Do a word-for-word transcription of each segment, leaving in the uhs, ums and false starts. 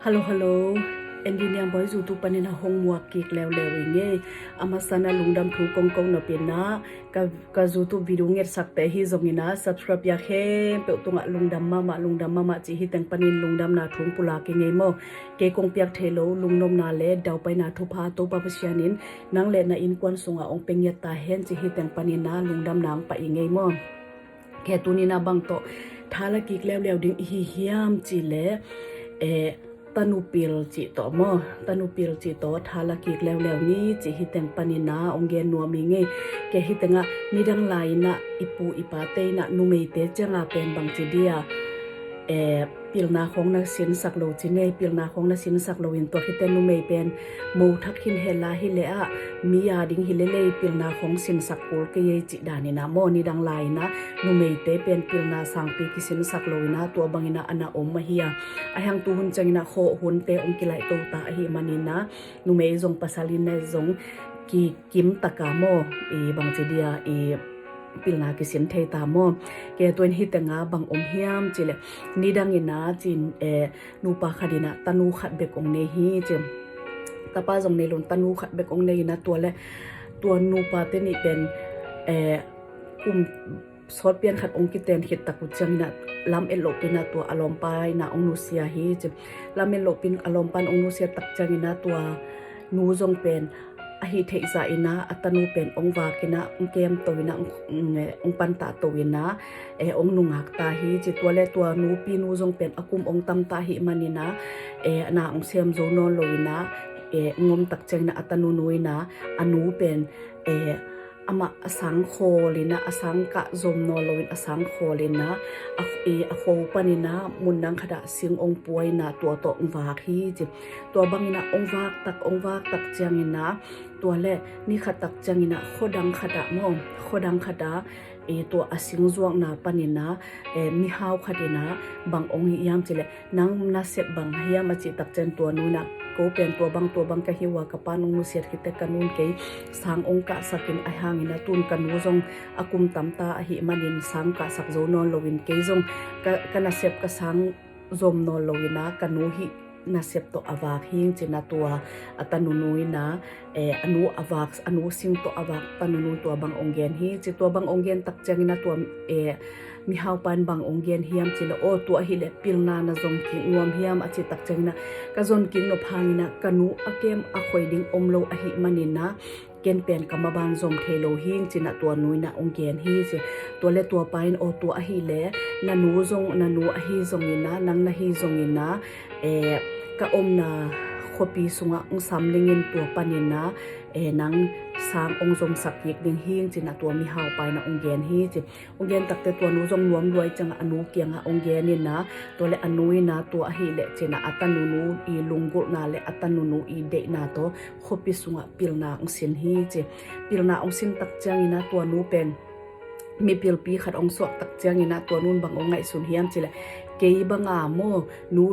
Hello, hello. Engineer Boy YouTube panin a hong muak kik leuleu ing ei. A masa-in a lungdam thu kong ko nop ina, ka, ka YouTube video ngetsakte hi zongin a subscribe piak khempeuh tungah lungdam mahmah, lungdam mahmah cih hi teng panin lungdamna thu pulak ing ei maw. Kei kong piak thei lo lungnopna le daupaina thupha Topa Pasian in nang le na innkuan sungah hong pia ngiat ta hen cih hi teng panin a lungdamna hong pia ing ei maw. Kei tuni-in a bang tawh thala kik leuleu ding i hi hiam cih leh, eh, tanupil cih tawh maw, tanupil cih tawh thala kik leuleu ni cih hi teng panin a hong gen nuam ing ei. Kei hi teng a nidang lai-in a i pu i pate in a numeite ciang a pen bangci dia, eh, pilna khawng na sinsak lo ci nei, pilna khawng na sinsak lo in tua hi teng numei pen mo thak hi in hel a hi leh a mi a ding hi lel ei, pilna khawng sinsak kul kei ei cih dan in a maw, nidang lai-in a numeite pen pilna sangpi kisinsak lo in a tua bangin a na om ahi a. Ahih hang tu hun ciangin a khawh hunte hong kilaih to ta ahih manin a numei zong pasal in a zong kikim tak a maw, i bangci dia i pilna kisin thei ta maw. Kei tua in hi teng a bang om hiam cih leh nidang in a ci-in, eh, nupa khat in a tanu khat bek hong nei hi ci. Tapa zong nei lo in tanu khat bek hong nei in a tua le tua nupate nih pen, eh, kum sawtpian khat hong kiten khit tak uh ciangin a lam et lohpi in a tua a lawmpa in a hong nusia hi ci. Lam et lohpi in a lawmpa in hong nusia tak ciangin a tua nu zong pen a hih theih zah in a a tanu pen hong vak in a hong kem to in a hong, hong, eh, hong pantah to in a, eh, hong nungak ta hi ci. Tua le tua nupi nu zong pen a kum hong tam ta ahih manin a, eh, na hong sem zo nawn lo in a, eh, hong om tak ciangin a a tanu nu in a a nu pen, eh, amah a sang khawl in a, a sang kah zom nawn lo in a sang khawl in a, a, eh, a khuo panin a mun dang khat ah sing hong pua in a tua tawh hong vak hi ci. Tua bangin a hong vak tak, hong vak tak ciangin a tua le ni khat tak ciangin a khua dang khat ah maw, khua dang khat ah, eh, tua a sing zuakna panin a, eh, mihau khat in a bang hong hih hiam cih leh nang nasep bang hiam a cih tak ciang tua nu in a ko pen tua bang tua bang ka hi uh a ka pa'n hong nusiat khit teh ka nu'n kei sang hong kahsak in ahih hangin a tu'n ka nu zong a kum tam ta ahih manin sang kahsak zo nawn lo in kei zong ka, ka nasep ka sang zom nawn lo in a ka nu hih nasep tawh a vak hi ing ci-in a tua a tanu nu in a, eh, a nu a vak, a nu sing tawh a vak tanu nu tua bang hong gen hi ci. Tua bang hong gen tak ciangin a tua, eh, mihau pa in bang hong gen hiam cih leh aw tua ahih leh pilna na zom kik nuam hiam a cih tak ciangin a ka zom kik nop hangin a ka nu a kem a khoi ding om lo ahih manin a ken pen ka maban zom thei lo hi ing ci-in a tua nu in a hong gen hi ci. Tua le tua pa in aw tua ahih leh na nu zong, na nu ahi zongin a, nang na hi zongin a, eh, ka omna khuapi sungah hong sam ning in tua panin a, eh, nang sang hong zomsak kik ding hi ing ci-in a tua mihau pa in a hong gen hi ci. Hong gen tak teh tua nu zong nuam lua ahih ciangin a nu kiangah hong gen in a, tua le a nu in a tua ahih leh ci-in a a tanu nu i lunggulhna le a tanu nu i deihna tawh khuapi sungah pilna hong sin hi ci. Pilna hong sin tak ciangin a tua nu pen mipilpi khat hong suak tak ciangin a tua nu'n bang hong ngaihsun hiam cih leh kei bang a maw nu,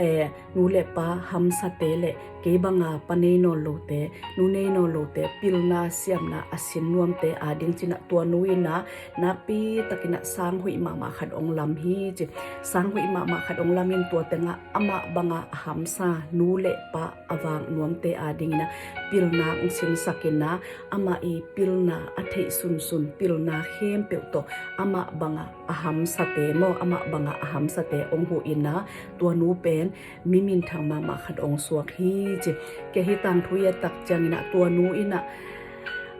eh, nu le pa hamsate le kei bang a pa nei nawn lote, nu nei nawn lote, pilna siamna a sin nuamte a ding ci-in a tua nu in a nakpi takin a sang hoih mahmah khat hong lam hi ci. Sang hoih mahmah khat hong lam in tua teng a amah bang a a hamsa nu le pa a vak nuamte a dingin a pilna hong sinsak in a amah i pilna a theih sunsun pilna khempeuh tawh amah bang a a hamsate maw, amah bang a a hamsate hong huh in a tua nu pen mi minthang mahmah khat hong suak hi ci. Kei hih tangthu i et tak ciangin a tua nu in a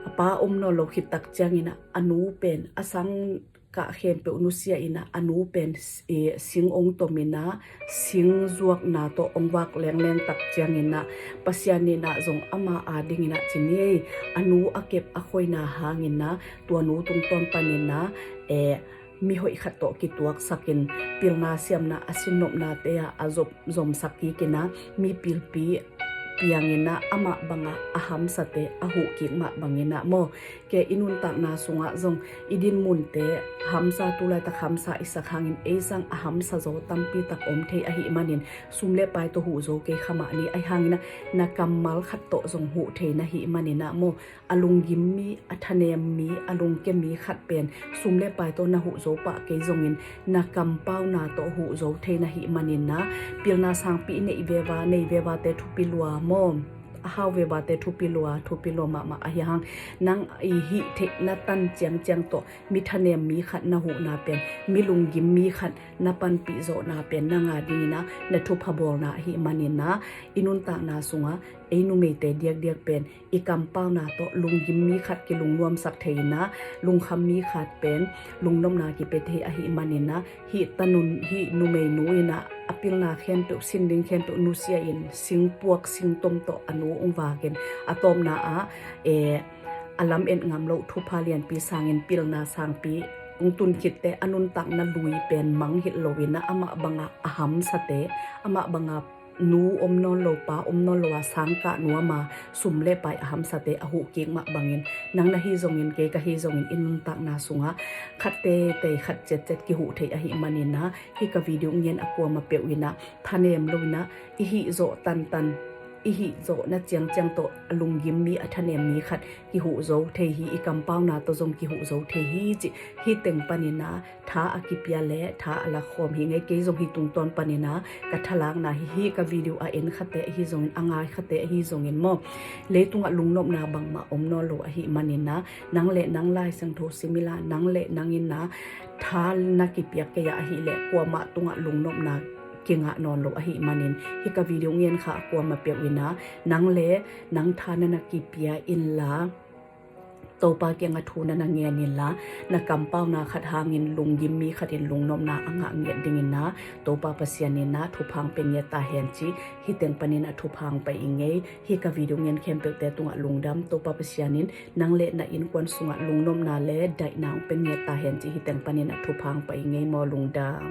a pa om nawn lo khit tak ciangin a a nu pen a sang kah khempeuh nusia in a a nu pen, eh, sing hong tom in a sing zuakna tawh hong vak lengleng tak ciangin a Pasian in a zong ama a dingin a ci ni ei, a nu a kep a khoina hangin a tua nu tungtawn panin a, eh, mihoih khat tawh kituaksak in pilna siamna a sin nopnate ah a zom, zomsak kik in a mipilpi, piangin ah amah bangah a hamsate a huh kik mah bangin ah maw. Kei i nuntakna sungah zong i dinmunte hamsa, tu laitak hamsa i sak hangin ei sang a hamsa zaw tampi tak om thei ahih manin sum le pai tawh huh zo kei kha mah ni. Ahi hangin ah na kammal khat tawh zong huh thei na hih manin ah maw, a lunggim mi, a thanem mi, a lungke mi khat pen sum le pai tawh na huh zo pah kei zongin na kampauna tawh huh zo thei na hih manin ah pilna sangpi i neih veva, nei vevate thupi lua maw. A hau vevate thupi lua, thupi lua mahmah. Ahi hang nang i hih theih na tan ciangciang tawh mi thanem mi khat na huhna pen mi lunggim mi khat na panpih zawhna pen nang a dingin ah na thupha bawlna ahih manin ah i nuntakna sungah ei numeite diakdiak pen i kampauna tawh lunggim mi khat kilungnuamsak thei in ah lungkham mi khat pen lungnopna kipia thei ahih manin ah hih tanun, hih numeinu in ah a pilna khempeuh, sin ding khempeuh nusia in singpuak singtom tawh a nu hong vakin a tawpna ah, eh, a lam et ngam loh thupha lianpi sangin pilna sangpi hong tun khitte a nuntakna lui pen mangngilh loin ah amah bangah a hamsate, amah bangah nu om nawn lo, pa om nawn lo a sangkah nuam a sum le pai a hamsate a huh kik mah bangin nang na hi zongin, kei ka hi zongin i nuntakna sungah khat teitei, khat ciatciat kihuh thei ahih manin ah hih ka video ngen a kuamah peuh in ah thanem loin ah i hih zawh tantan, i hih zawhna ciangciang tawh a lunggim mi, a thanem mi khat kihuh zo thei hi, i kampauna tawh zong kihuh zo thei hi cih hih teng panin ah tha a kipia le tha a lakhawm hi ing ei. Kei zong hih tungtawn panin ah ka thalakna hi, hih ka video a en khate ahi zongin, a ngai khate ahi zongin maw, leitungah lungnopna bangmah om nawn lo ahih manin ah nang le nang Lai Siangtho sim inla, nang le nang in ah tha na kipiak kei a ahih leh kuamah tungah lungnopna kingah nawn lo ahih manin hih ka video ngen kha a kuamah peuh in ah nang le nang tha na na kipia inla, Topa kiangah thu na na ngen inla, na kampauna khat hangin lunggim mi khat in lungnopna a ngah ngiat dingin ah Topa Pasian in ah thupha hong pia ngiat ta hen ci hih teng panin ah thupha hong pia ing ei. Hih ka video ngen khempeuhte tungah lungdam. Topa Pasian in nang le na innkuan sungah lungnopna le daihna hong pia ngiat ta hen ci hih teng panin ah thupha hong pia ing ei maw. Lungdam.